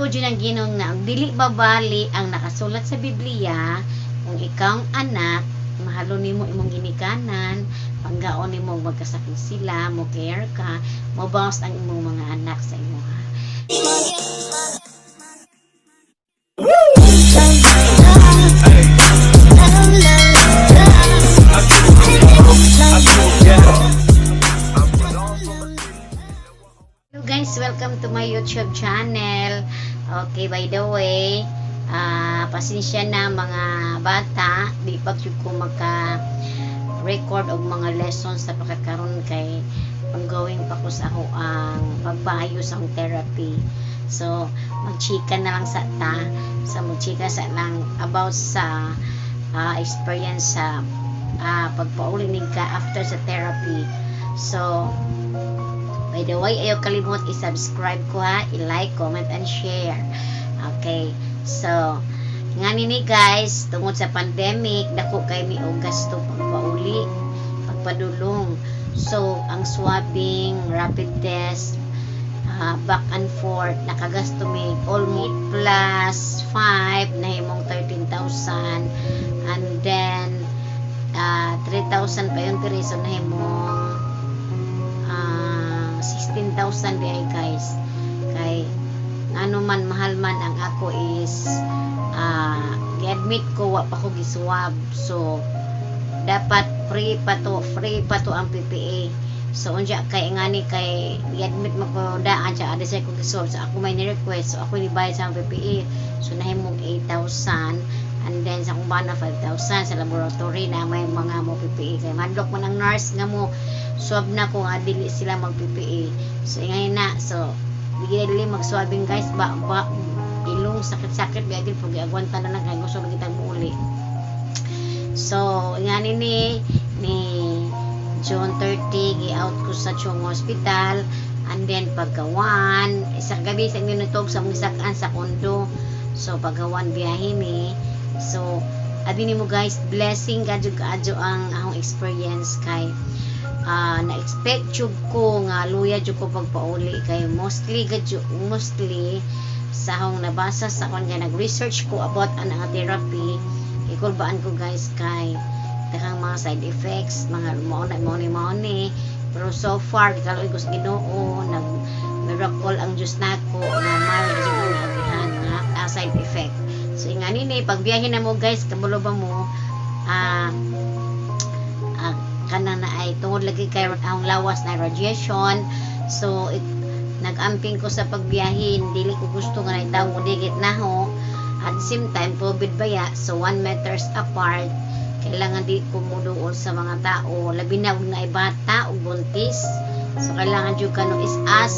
Tinuod jud ang Ginoo na dili babali ang nakasulat sa Biblia. Kung ikaw ang anak, mahalon nimo imong ginikanan, panggaon nimo magkasakit sila, mo care ka, mobawas ang imong mga anak sa imuha. Hello guys, welcome to my YouTube channel. Okay, by the way, pasensya na mga bata, di pa jud ko maka record og mga lessons sa pagkakaroon kay ongoing pa ko sa ako ang pagpaayos ang therapy. So, magchika na lang sa ta. So, magchika sa lang about sa experience sa pagpauli ka after sa therapy. So, by the way, ayaw kalimot i-subscribe ko ha, i-like, comment, and share. Okay, so, nga ni guys, tungod sa pandemic, dako kay mi og gasto pagpauli, pagpadulong. So, ang swabbing, rapid test, back and forth, nakagasto mi almost plus 5, nahimong 13,000, and then, 3,000 pa yun, pero so nahimong 16,000 di ay guys, kay ano man mahal man ang ako is gi-admit ko wa pa ko giswab, so dapat free pa to ang PPE. So unya kay ngani kay gi-admit mo ko daan siya adi sa ko giswab, so ako may ni-request, so ako ni bayad sa PPE, so nahimong 8,000, and then sa akong bana 5,000 sa laboratory na may mga mo PPE kay madlok man ang nurse nga mo swab na ko nga dili sila mag PPE. So ingay na, so dili mag swabbing guys, ba, ba ilong sakit-sakit biya gid, pag agwanta na lang kay gusto lagi tag muuli. So ingani ni June 30 gi-out ko sa Chong Hospital, and then pagka 1 isa gabi sa inyo sa mong sakan sa kondo. So pagka 1 biyahe mi. So abi nimo guys, blessing kadyo kaadyo ang akong experience kay na-expect jud ko nga luya jud ko pagpauli kay mostly gadyo, mostly sa akong nabasa sa kon kay nag-research ko about ang nga therapy, ikulbaan ko guys kay daghang mga side effects, mga mao na mao ni mao ni. Pero so far gikaluoy ko sa Ginoo, nag miracle ang Diyos nako nga mild jud ang agihan nga side effect. So ingani ni pagbiyahe na mo guys, kabalo ba mo kana na ay tungod lagi kay ang lawas na radiation. So it, nag-amping ko sa pagbiyahe, dili ko gusto nga naitaw mo digit naho. At the same time COVID baya, so 1 meters apart, kailangan di ko muduol sa mga tao, labi na og naay bata ug buntis. So kailangan jud kano is as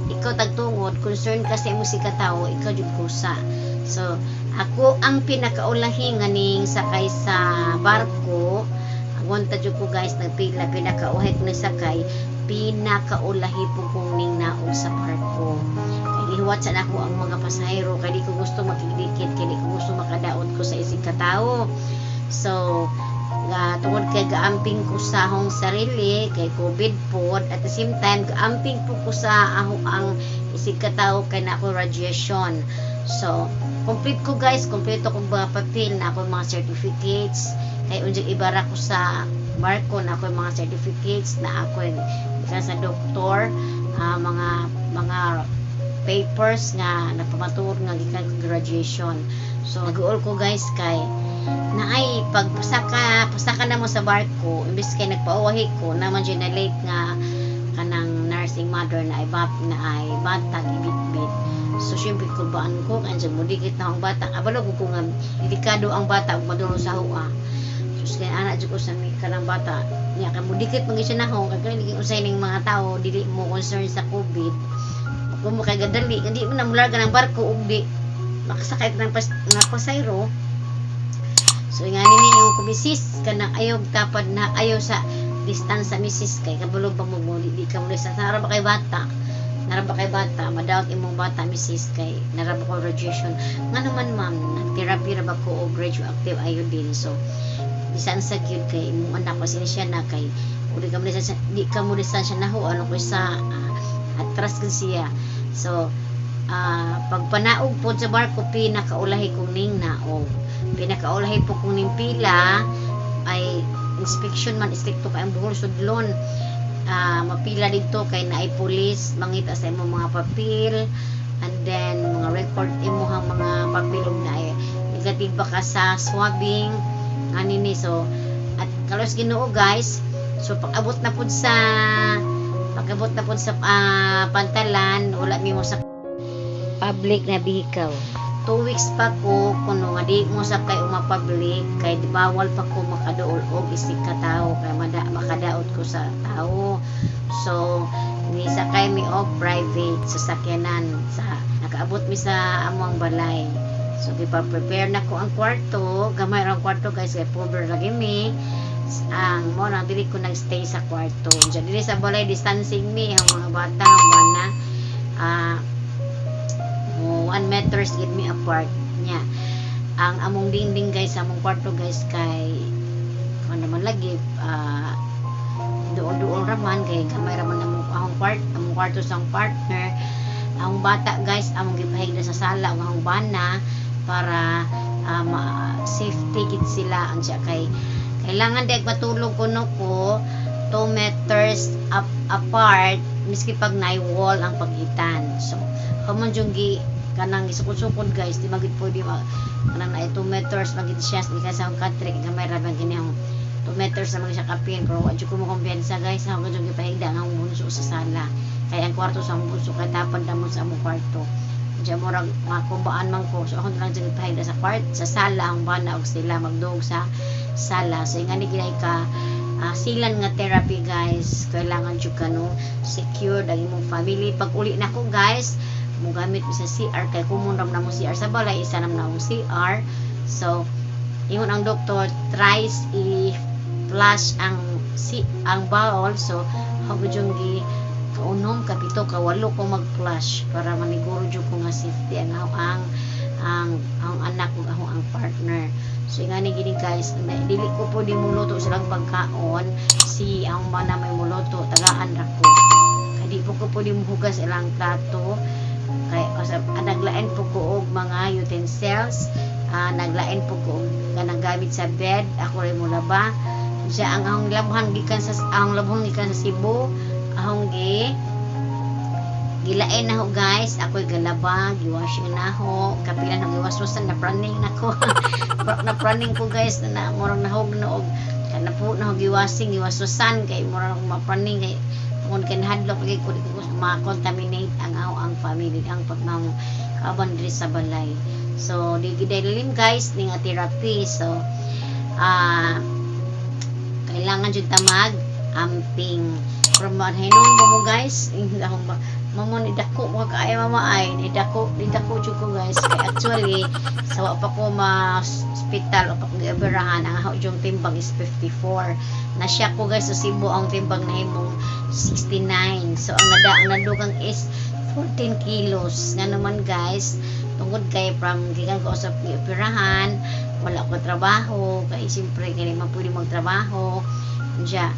ikaw tagtungod concern ka sa imong tao, ikaw jud kusa. So ako ang pinakaulahi nga ning sakay sa barko. Agwanta jud ko guys, nagpila, pinakauhay ko ni sakay, pinakaulahi po kong ning naog sa barko kay gihuwat sa nako ang mga pasahero kay di ko gusto makigdikit, kay di ko gusto makadaot ko sa isig katao. So nga tungod kay gaamping ko sa akong sarili kay COVID pod, at the same time gaamping po ko sa ako ang isig katao kay na ako radiation. So complete ko guys, kompleto kong mga papel na ako mga certificates kay unyag ibara ko sa barko na ako mga certificates na ako gikan sa doktor, mga papers nga nagpamatuod nga gikan ko graduation. So nag-uol ko guys kay naay pag pasaka na mo sa barko, imbes kay nagpauwahi ko naman dyan na late nga kanang nursing mother na ay bap na ay bata gibitbit. So syempre kulbaan ko kay mo dikit na ang bata, abalo ko nga delikado ang bata ug madulong sa hoa. Sus, kay ana jud ko sa mi kanang bata niya kay mudikit man gyud siya nahong kay kani unsay ning mga tao dili mo concern sa COVID kung mo kay gadali hindi mo na mularga ng barko ug di makasakay ng nga pasayro. So ingani ni yung kumisis kanang ayaw tapad na ayaw sa distance sa misis kay kabalo ba mo mo di ka mo sa nara ba kay bata, nara ba kay bata, madaot imong bata misis kay nara ba ko radiation nga naman ma'am, nag-therapy ra ba ko og radioactive iodine. So bisan sa gyud kay imong anak, pasensya na kay uli ka mo di ka mo distansya naho ano ko sa atras gud siya. So Pagpanaog po sa barko, pinakaulahi kong ning naog, pinakaulahi po kong ning pila ay inspection man, istrikto kay ang buhol sudlon. Mapila didto kay naay pulis, mangita sa imong mga papel and then mga record imuhang mga papel ug naay negative ba ka sa swabbing ani ni. So at kalos Ginoo, guys, so pag-abot na pud sa pantalan, wala mi mo sa public na vehicle. 2 weeks pa ko kuno nga di mo sakay og public kay di bawal pa ko makaduol og isig ka tawo kay makadaot ko sa tawo. So ni sakay mi og private sasakyanan sa nakaabot mi sa among balay. So gipa-prepare na ko ang kwarto. Gamay ra ang kwarto, guys, kay pobre lagi mi. Ang mo nang dili ko nagstay sa kwarto. Diyan dili sa balay, distancing mi ang mga bata, ang bana. 1 meters gid mi apart nya. Ang among dingding, guys, among kwarto, guys, kay kung naman lagi duol-duol raman kay gamay raman among akong kwart among kwarto sa akong partner. Ang bata, guys, among gipahigda sa sala ang akong bana para safety gid sila. Unya kay kailangan di matulog kuno ko 2 meters up apart miski pag naay wall ang pagitan. So human jung gi kanang gisukod-sukod, guys, di magid pwede kanang naay 2 meters magid siya di ka sa akong country kay gamay ra man kini ang 2 meters na mga siya kapin, pero wa jud ko mo kumpiyansa, guys. Ako jud gipahigda ang akong bunso sa sala kay ang kwarto sa akong bunso kay tapad na mo sa among kwarto. Diyan murag makubaan man ko, so ako na lang jud gipahigda sa kwart sa sala ang bana og sila magduog sa sala. So ingani gid ka silan nga therapy, guys. Kailangan jud ka no secured ang imong family. Pag uli nako, guys, mo gamit mi sa CR kay common ra man mo CR sa balay, isa naman akong CR. So ingon ang doktor, thrice i-flush ang si ang bowel. So ako jud gi kaunom, kapito, kawalo ko mag-flush para maniguro jud ko nga safety ang ang ang, ang anak ug ako ang partner. So ingani gini, guys, dili ko pwede muluto silang pagkaon, si ang mana may muluto, tagaan ra ko kay di po ko pwede muhugas ilang plato kay sa naglain po ko og mga utensils, naglain po ko og kanang gamit sa bed, ako rin mo laba siya. Ang akong labhan gikan sa ang labhon gikan sa Cebu, akong gilain na ho, guys. Ako'y galaba, giwashing na ho, kapila na giwaswasan, na praning na ko, na praning ko, guys, na murag nahugno og kana po na ho giwashing, giwaswasan kay murag mapraning kay tungod kay nahadlok lagi ko, di ko ma-contaminate ang ako ang family, ang pagmang kauban diri sa balay. So di gid lalim, guys, ni nga therapy. So kailangan jud ta mag amping pero hinong mo, guys. Hindi akong ba mamo ni dako mo kaayo, mama, ay ni dako jud ko, guys, kay actually sa wa pa ko ma hospital o pa ko gioperahan, ang ako jung timbang is 54 na siya ko, guys. Sa Cebu ang timbang nahimong 69. So ang nadugang is 14 kilos. Nga naman, guys, tungod kay from gikan ko sa gioperahan, wala ko trabaho kay siyempre kay man pwede magtrabaho. Diya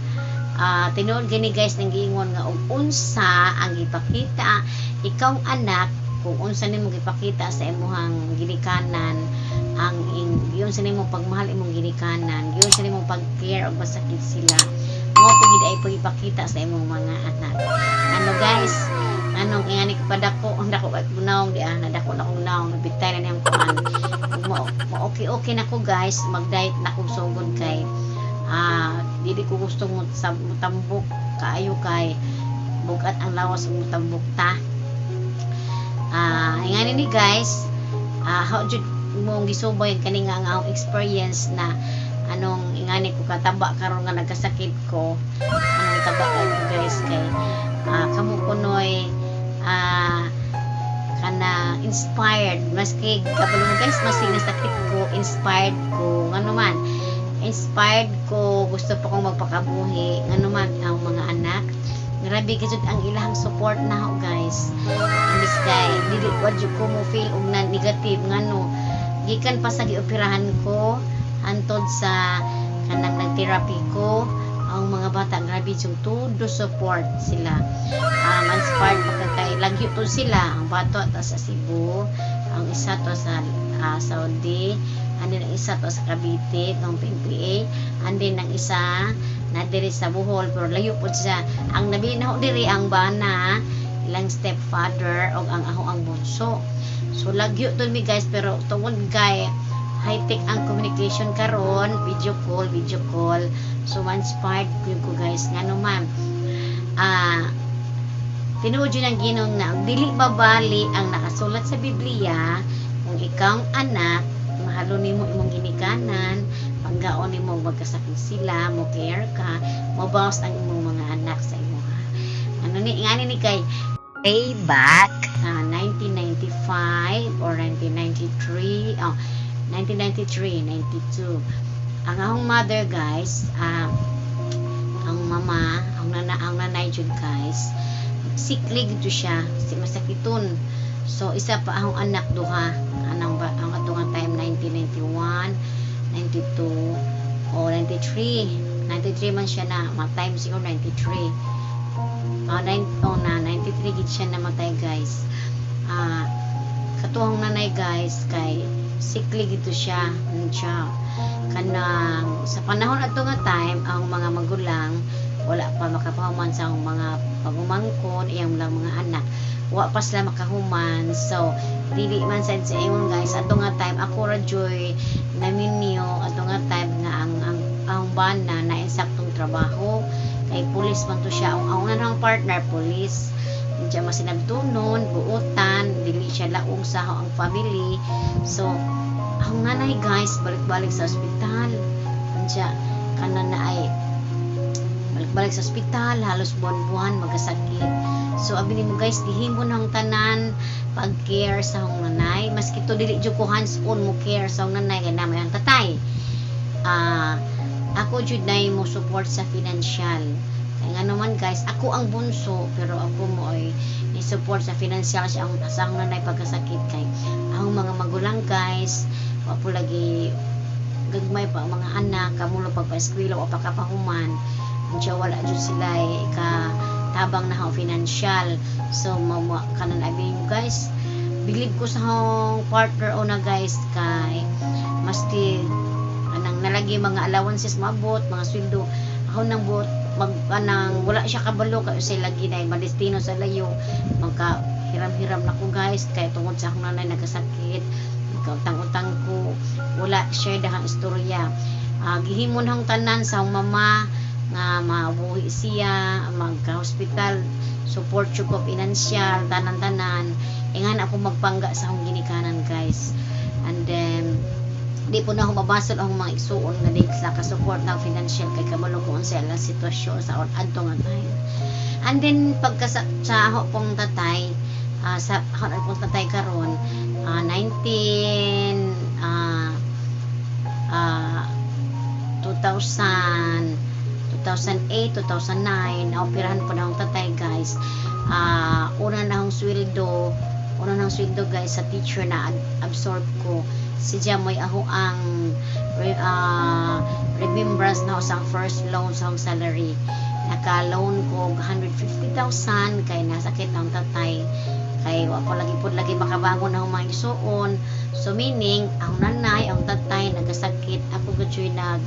tinuod gini, guys, nang giingon nga og unsa ang ipakita ikaw anak, kung unsa nimo gipakita sa imong ginikanan, ang giyon sa nimo pagmahal imong ginikanan, giyon sa nimo pag-care og masakit sila, mao po gid ay pagipakita sa imong mga anak. Ano, guys, anong ingani ko padako ang dako kay nawong di nadako na kong nawong, nabitay na niyang kuan. Mo okay okay na ko, guys, mag-diet na kog sugod kay dili ko gusto mo sa mutambok kaayo kay bugat ang lawas ug mutambok ta. Ingani ni, guys, how jud mong gisubay kani nga ang akong experience na anong ingani ko kataba karon nga nagkasakit ko, anong taba ko, guys, kay kamo kunoy kana inspired maski kabalo mo, guys, maski nasakit ko, inspired ko. Ngano man inspired ko, gusto pa kong magpakabuhi. Ngano man ang mga anak, grabe ka jud ang ilang support na ako, guys. Imbis kay dili wa jud ko mo feel og na negative, ngano gikan pa sa gioperahan ko hantod sa kanang nag-therapy ko ang Ang mga bata, grabe yung todo support sila. Inspired pa ka kay lagyo to sila. Ang bato to sa Cebu, ang isa to sa Saudi, and then ang isa to sa Cavite, ang PNPA, and then ang isa na diri sa Bohol, pero layo po siya. Ang nabilin na diri ang bana, ilang stepfather o ang ako ang bunso. So lagyo to mi, guys, pero tungod kay high-tech ang communication karon, video call, video call. So inspired ko, guys, ngano man tinuod yun ang Ginoo na dili babali ang nakasulat sa Biblia: kung ikaw ang anak, mahalon nimo imong ginikanan, panggaon nimo magkasakit sila, mo care ka, mobawas ang imong mga anak sa imuha. Ano ni ngani ni kay Way back. 1995 or 1993, oh, 1993, 92, ang akong mother, guys, ang mama, ang nana, ang nanay jud, guys, sickly gid siya, si masakiton. So isa pa akong anak, duha anang ba ang ato nga time, 1991, 92 o 93, 93 man siya na ma time siguro, 93, nine, oh, na 93 gid siya namatay, guys. Katuhang nanay, guys, kay sickly gito siya. Ano siya, kanang sa panahon ato nga time, ang mga magulang wala pa makapahuman sa ang mga pagumangkon, iyang lang mga anak wa pa sila makahuman. So dili man sad sa ingon, guys, ato nga time ako ra joy naminyo ato nga time nga ang bana na insaktong trabaho kay pulis man to siya. Ang ang partner pulis. Diyan masinabtunon, buutan, dili siya laong sa ang family. So ang nanay, guys, balik-balik sa ospital. Unya kanan na ay balik-balik sa ospital, halos buwan-buwan magkasakit. So abi nimo, guys, gihimo ng tanan pag-care sa akong nanay. Maski to dili jud ko hands on mo care sa akong nanay kay namay ang tatay. Ako jud nay mo support sa financial. Kay nga naman, guys, ako ang bunso pero ako mo ay ni support sa financial sa akong, sa akong nanay pagkasakit kay ang mga magulang, guys, wa po lagi gagmay pa ang mga anak kamulo pagpa-eskwela o pagkapahuman. Unya wala jud sila eh, ka tabang na ho financial. So mama kanan, abi mo, guys, bilib ko sa akong partner una, guys, kay maski anang nalagi mga allowances maabot, mga sweldo ako nang buot mag anang wala siya kabalo kay usay lagi na madestino sa layo. Magka hiram-hiram na ko, guys, kay tungod sa akong nanay nagkasakit, magkautang-utang ko. Wala siya dahang istorya. Gihimon hong tanan sa akong mama nga mabuhi siya, magka-hospital, support jud ko financial, tanan-tanan. Ingan ako magpangga sa akong ginikanan, guys. And then di po na ako mabasol ang mga igsuon nga di sa ka-support ng financial kay kabalo ko unsa ilang sitwasyon sa adto nga time. And then pagka sa ako pong tatay, sa ako na pong tatay karon, 19 2000, 2008, 2009, naoperahan po na akong tatay, guys. Una na akong sweldo, una na akong sweldo, guys, sa teacher na absorb ko. Si Jamoy ako ang remembrance na ako sa first loan sa akong salary. Naka-loan ko og 150,000 kay nasakit ang tatay. Kay wa pa lagi pod lagi makabangon ang mga igsuon. So meaning, ang nanay, ang tatay nagkasakit, ako gud nag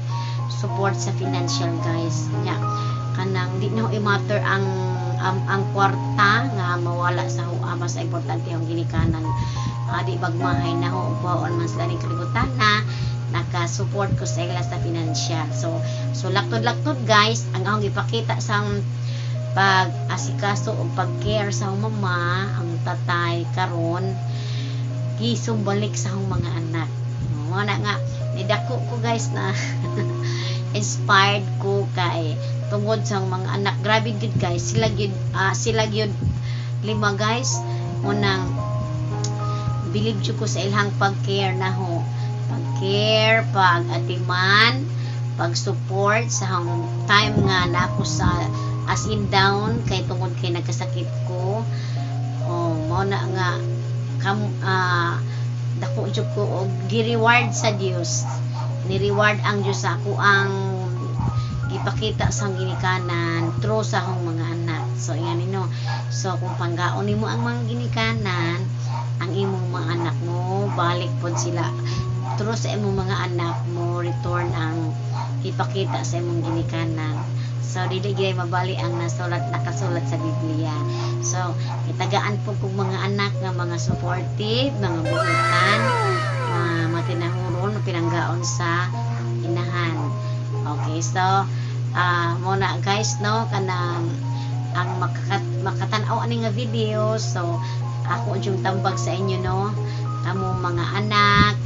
support sa financial, guys. Nya kanang di na ho i-matter ang kwarta nga mawala sa hoa, basta importante ang ginikanan. Di bagmahay na ho kuhaon man sila ning kalibutan na naka-support ko sa ila sa financial. So laktod-laktod, guys, ang akong ipakita sa pag asikaso o pag-care sa akong mama, ang tatay karon gisumbalik sa akong mga anak. Mo na nga nidako ko, guys, na inspired ko kay tungod sa mga anak. Grabe gid, guys, sila gyud lima, guys. Unang bilib jud ko sa ilang pag-care na ho, pag-care, pag-atiman, pag-support sa akong time nga na ako sa as in down kay tungod kay nagkasakit ko. Oh, mao na nga kam dako jud ko og gi-reward sa Dios. Ni-reward ang Dios sa ako ang Gipakita sa ginikanan through sa akong mga anak. So yan no. So kung panggaon nimo ang mga ginikanan, ang imong mga anak mo balik pod sila through sa imong mga anak mo, return ang ipakita sa imong ginikanan. So dili gyud mabali ang nasulat, nakasulat sa Biblia. So itagaan po kog mga anak nga mga supportive, mga buutan, mga matinahuron, pinanggaon sa inahan. Okay, so mo na guys no, kanang ang makatan-aw ani nga video, so ako yung tambag sa inyo no, kamo mga anak,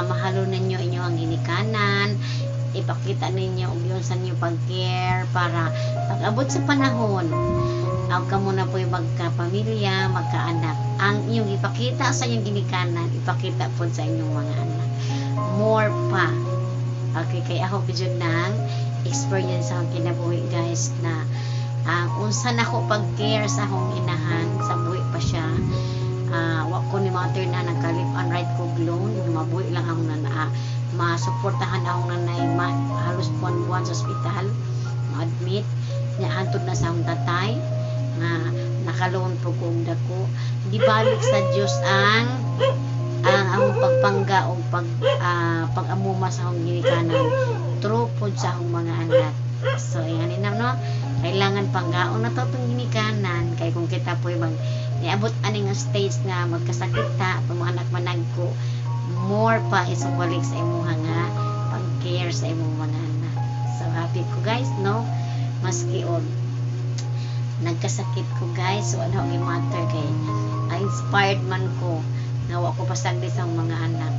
mahalon ninyo inyo ang ginikanan, ipakita ninyo og yun sa inyo pag-care para pag-abot sa panahon ang kamo na po'y magkapamilya, magkaanak, ang inyong ipakita sa inyong ginikanan, ipakita po sa inyong mga anak more pa. Okay, kay ako jud nang experience sa akong kinabuhi guys, na ang unsa nako pag-care sa akong inahan sa buhi pa siya, wa ko ni matter na nagka-left and right ko loan, mabuhi lang akong nana, masuportahan akong nanay, halos buwan-buwan sa ospital ma-admit niya, hantod na sa akong tatay nga nakaloan po ko og dako. Gibalik sa Dios ang akong pagpangga o pag-amuma sa akong ginikanan through pod sa akong mga anak. So ayan ina no, kailangan panggaon na to itong ginikanan, kay kung kita po'y mag niabot ani nga stage nga magkasakit ta atong mga anak managko, more pa isubalik sa imuha nga pag-care sa imong mga anak. So happy ko guys no, maski og nagkasakit ko guys, so ano ang matter kay inspired man ko nga wa ko pasagdi sa akong mga anak,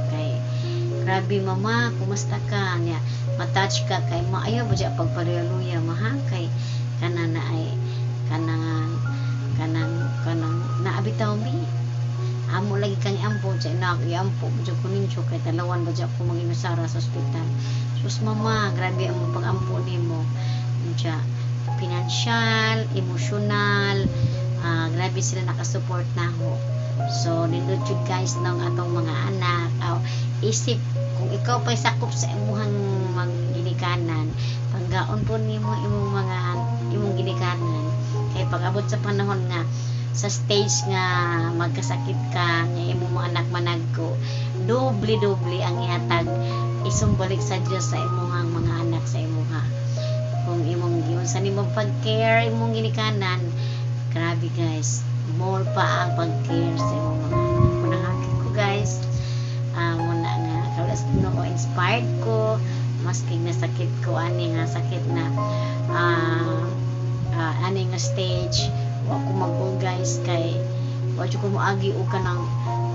kay grabe, "Mama, kumusta ka?" Niya matouch ka kay maayo ba diya pagpaluya-luya maha, kay kana na ay kanang kanang kanang naabitaw mi amo lagi kang iampo siya na iampo ba ko ninyo kay talawan ba ko mag-inusara sa ospital. "Sus mama, grabe ang pag-ampo nimo." Siya financial, emotional, grabe sila nakasupport nako. So nindot jud guys ng atong mga anak. Aw, isip kung ikaw pa'y sakop sa imuhang mga ginikanan, panggaon po nimo imong mga imong ginikanan, kay pag abot sa panahon nga sa stage nga magkasakit ka nga imong mga anak managko, doble doble ang ihatag, isumbalik sa Dios sa imuhang mga anak sa imuha. Kung imong giunsa nimo pag-care imong ginikanan, grabe guys, more pa ang pag-care sa imong mga anak. Kung happy ko guys, muna nga kalas no ko, inspired ko maski nasakit ko ani nga sakit na ani nga stage, wa ko mag guys, kay wa jud ko moagi og kanang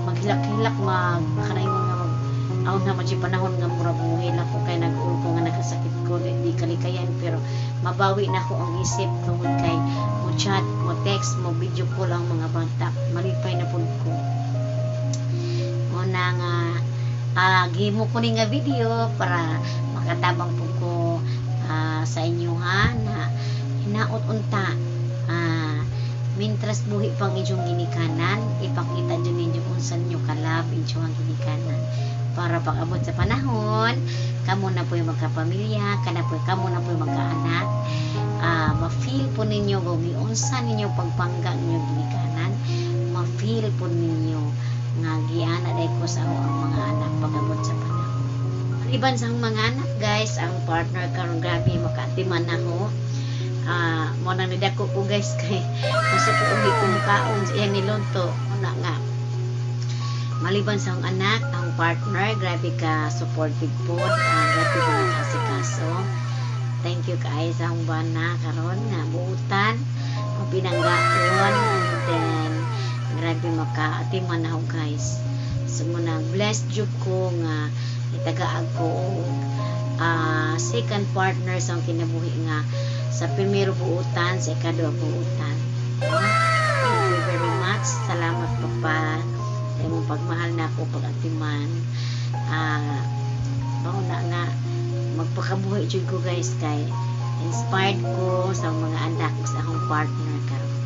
maghilak-hilak, mag kanang nga mag aw na man panahon nga murag mohilak ko kay nag-uol ko nga nagkasakit ko, di kalikayan, pero mabawi na ko ang isip tungod kay mo chat, mo text, mo video call ang mga bata, malipay na pud ko. Mo na nga gihimo ko ni nga video para makatabang pud ko sa inyo ha, na hinaot unta mintras buhi pang inyong ginikanan, ipakita dyan ninyo kung saan nyo ka-love inyong ginikanan, para pag abot sa panahon kamo na po yung magkapamilya kana po, kamo na po yung magkaanak, ma-feel po ninyo kung giunsa ninyo pagpangga inyong ginikanan, ma-feel po ninyo nga giana day ko sa ang mga anak pag abot sa panahon. Maliban sa mga anak guys, ang partner karon, grabe makaatiman ako. Mo nang nidako ko guys, kay gusto ko ugi kong kaon sa iyang niluto. Una nga maliban sa akong anak, ang partner grabe ka supportive po, grabe ko nakasikaso. Thank you kay sa akong bana karon nga buutan, pinanggaon, and then grabe makaatiman ako guys. So muna blessed jud ko nga itagaag ko og second partner sa akong kinabuhi nga sa primero buutan, sa ikaduha buutan. Thank you very much. Salamat, Papa, sa imong pagmahal na ako, pag-atiman. Mao na nga magpakabuhi jud ko guys, kay inspired ko sa mga anak, sa akong partner karon.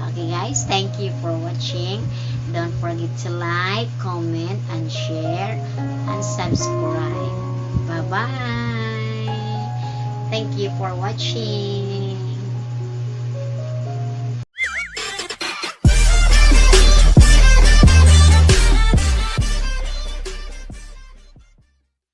Okay guys, thank you for watching. Don't forget to like, comment, and share, and subscribe. Bye-bye! Thank you for watching.